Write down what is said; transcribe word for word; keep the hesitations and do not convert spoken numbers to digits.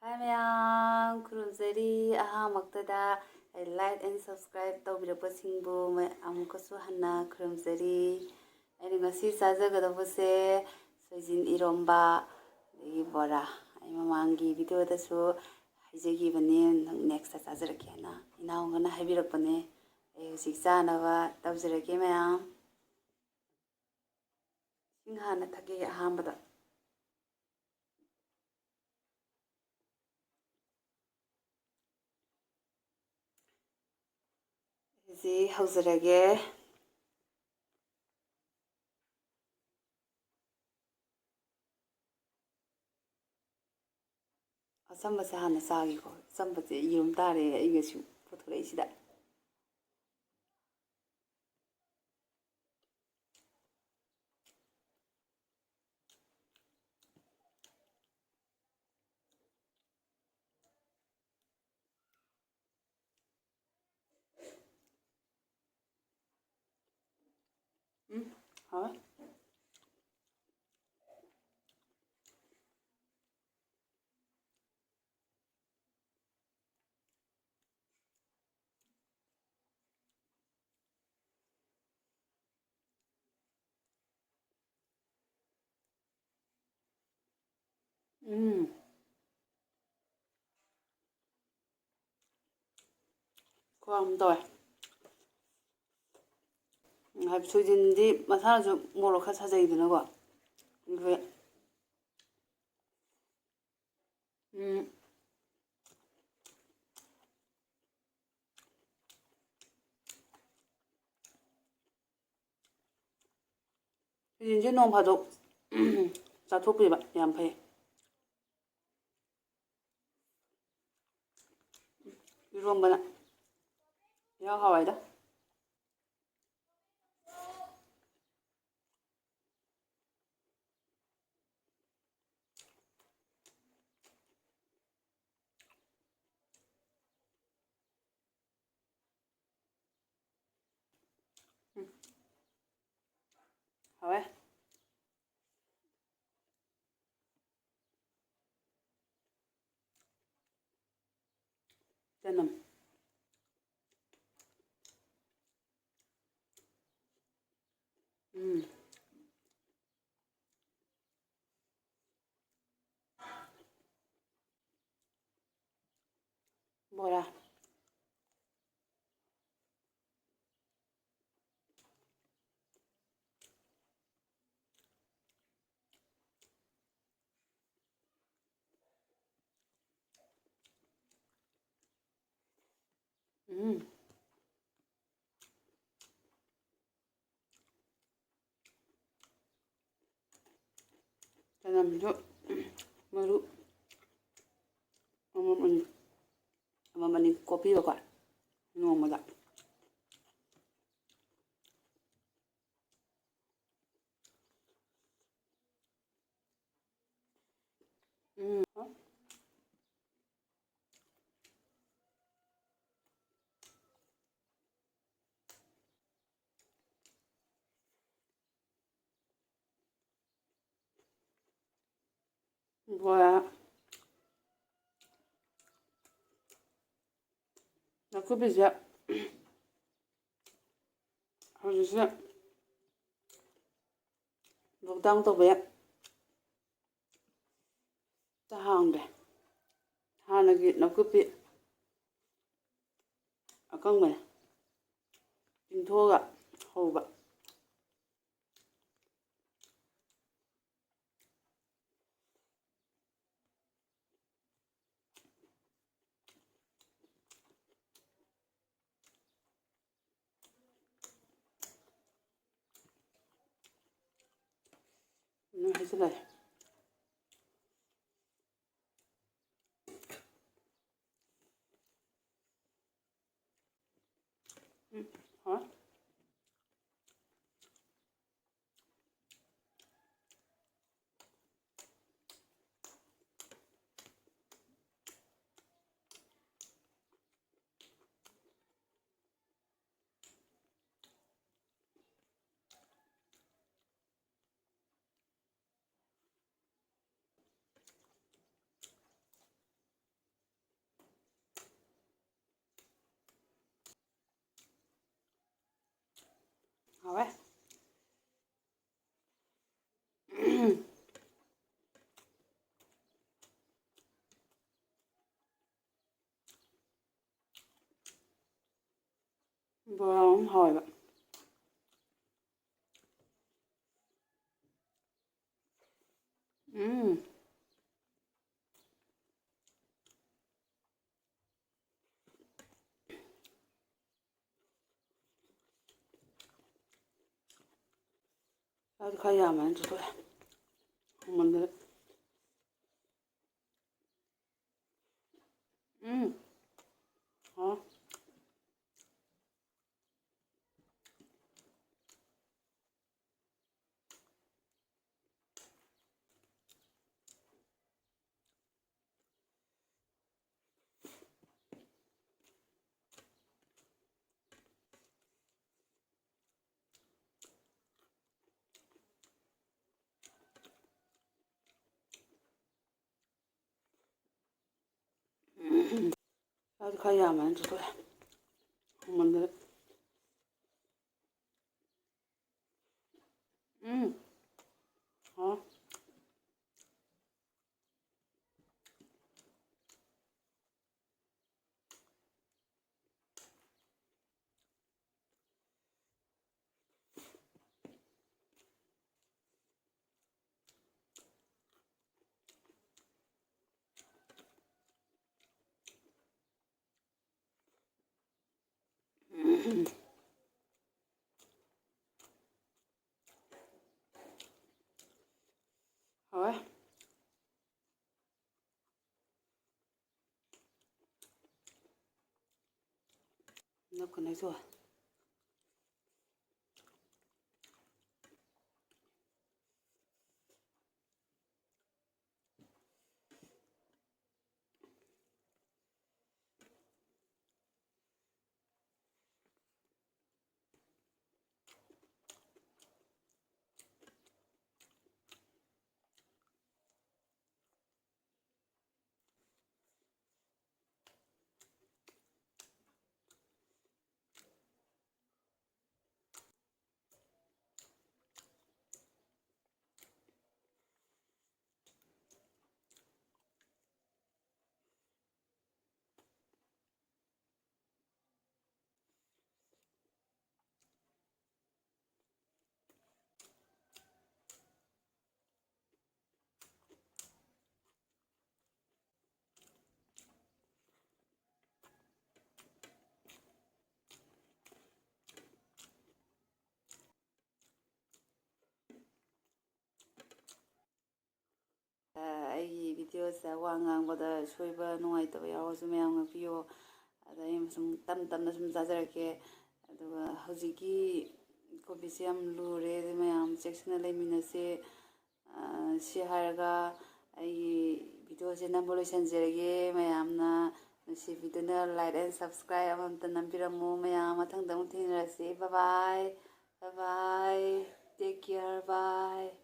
ꯍꯥꯏ ꯃꯌꯥꯝ, ꯈꯨꯔꯨꯝꯖꯔꯤ꯫ ꯑꯍꯥꯟꯕꯃꯛꯇꯗ like and subscribe ꯇꯧꯕꯤꯔꯛꯄꯁꯤꯡꯕꯨ ꯃ-, ꯑꯃꯨꯛꯀꯁꯨ ꯍꯟꯅ ꯈꯨꯔꯨꯝꯖꯔꯤ꯫ ꯑꯩꯅ ꯉꯁꯤ ꯆꯥꯖꯒꯗꯧꯕꯁꯦ ꯁꯣꯏꯖꯤꯟ ꯏꯔꯣꯝꯕ, ꯑꯗꯒꯤ ꯕꯣꯔꯥ꯫ ꯑꯩ ꯃꯃꯥꯡꯒꯤ videoꯗꯁꯨ ꯍꯥꯏꯖꯈꯤꯕꯅꯦ, next ꯆꯥꯖꯔꯛꯀꯦꯅ꯫ ꯏꯅꯥꯎꯒꯅ ꯍꯥꯏꯕꯤꯔꯛꯄꯅꯦ꯫ ꯑꯩ ꯍꯧꯖꯤꯛ ꯆꯥꯅꯕ ꯇꯧꯖꯔꯒꯦ ꯃꯌꯥꯝ꯫ ꯏꯁꯤꯡ ꯍꯥꯟꯅ ꯊꯛꯀꯦ ꯑꯍꯥꯟꯕꯗ꯫ ꯑꯩꯁꯤ ꯍꯧꯖꯔꯒꯦ꯫ ꯑꯆꯝꯕꯁꯦ ꯍꯥꯟꯅ ꯆꯥꯒꯦꯀꯣ꯫ ꯑꯆꯝꯕꯁꯦ ꯌꯦꯔꯨꯝ ꯇꯥꯔꯦ ꯑꯩ ꯉꯁꯤ ꯄꯨꯊꯣꯔꯛꯏꯁꯤꯗ꯫ ꯎꯝ, ꯍꯥꯎꯋꯦ꯫ ꯎꯝ꯫ ꯈꯨꯍꯥꯎ ꯑꯃ ꯇꯧꯋꯦ꯫ ꯍꯥꯏꯕꯗꯤ ꯁꯣꯏꯖꯤꯟꯗꯤ ꯃꯁꯥꯅꯁꯨ ꯃꯣꯔꯣꯛ ꯈꯔ ꯁꯥꯖꯩꯗꯅꯀꯣ꯫ ꯑꯗꯨꯒꯤ, ꯎꯝ꯫ ꯁꯣꯏꯖꯤꯟꯁꯦ ꯅꯣꯡ ꯐꯥꯗꯣꯛ ꯆꯥꯊꯣꯛꯄꯤꯕ ꯌꯥꯝ ꯐꯩ꯫ ꯏꯔꯣꯝꯕꯅ ꯏꯍꯥꯎ ꯍꯥꯎꯋꯦꯗ꯫ ꯎꯝ꯫ ꯍꯥꯎꯋꯦ꯫ ꯆꯅꯝ꯫ ꯎꯝ꯫ ꯕꯣꯔꯥ꯫ ꯎꯝ꯫ ꯆꯅꯝꯁꯨ ꯃꯔꯨ ꯑꯃꯃꯝ ꯑꯅꯤ, ꯑꯃꯃꯝ ꯑꯅꯤ ꯀꯣꯠꯄꯤꯕꯀꯣ ꯅꯣꯡꯃꯗ꯫ ꯎꯝ꯫ ꯕꯣꯔꯥ꯫ ꯅꯥꯀꯨꯞꯄꯤꯁꯦ ꯍꯧꯖꯤꯛꯁꯦ lockdown ꯇꯧꯕ ꯌꯥꯝ ꯇ ꯍꯥꯡꯗ꯭ꯔꯦ꯫ ꯍꯥꯟꯅꯒꯤ ꯅꯥꯀꯨꯞꯄꯤ ꯑꯀꯪꯕꯅꯦ꯫ ꯇꯤꯡꯊꯣꯛꯑꯒ ꯍꯧꯕ꯫ ꯎꯝ, ꯍꯩꯖꯤꯜꯂꯦ꯫ ꯎꯝ, ꯍꯥꯎꯔꯦ꯫ ꯕꯣꯔꯥ ꯑꯃ ꯍꯥꯎꯋꯦꯕ꯫ ꯎꯝ꯫ ꯆꯥꯛ ꯈꯔ ꯌꯥꯝꯕꯅ ꯆꯥꯊꯣꯛꯑꯦ꯫ ꯍꯥꯎꯃꯟꯗꯅ꯫ ꯎꯝ꯫ ꯍꯥꯎ꯫ ꯆꯥꯛ ꯈꯔ ꯌꯥꯝꯕꯅ ꯆꯥꯊꯣꯛꯑꯦ꯫ ꯍꯥꯎꯃꯟꯗꯅ꯫ ꯎꯝ꯫ ꯍꯥꯎ꯫ ꯍꯥꯎꯋꯦ꯫ ꯅꯞꯀ ꯅꯞꯆꯣ꯫ ꯑꯩꯒꯤ videoꯁꯤꯗ ꯋꯥ ꯉꯥꯡꯕꯗ ꯁꯣꯏꯕ ꯅꯨꯡꯉꯥꯏꯇꯕ ꯌꯥꯎꯔꯁꯨ ꯃꯌꯥꯝ ꯉꯥꯛꯄꯤꯌꯣ꯫ ꯑꯗ ꯑꯩ ꯁꯨꯝ ꯇꯞ ꯇꯞꯅ ꯁꯨꯝ ꯆꯥꯖꯔꯛꯀꯦ꯫ ꯑꯗꯨꯒ ꯍꯧꯖꯤꯛꯀꯤ ꯀꯣꯕꯤꯠꯁꯦ ꯌꯥꯝ ꯂꯨꯔꯦ, ꯑꯗꯨ ꯃꯌꯥꯝ ꯆꯦꯛꯁꯤꯟꯅ ꯂꯩꯃꯤꯟꯅꯁꯦ꯫ ꯑ, ꯁꯤ ꯍꯥꯏꯔꯒ ꯑꯩꯒꯤ videoꯁꯦ ꯅꯝꯕ ꯂꯣꯏꯁꯤꯟꯖꯔꯒꯦ꯫ ꯃꯌꯥꯝꯅ ꯅꯨꯡꯁꯤꯕꯤꯗꯨꯅ like and subscribe ꯑꯃꯃꯝꯇ ꯅꯝꯕꯤꯔꯝꯃꯨ꯫ ꯃꯌꯥꯝ ꯃꯊꯪꯗ ꯑꯃꯨꯛ ꯊꯦꯡꯅꯔꯁꯤ꯫ Bye bye. Bye bye. Take care. Bye.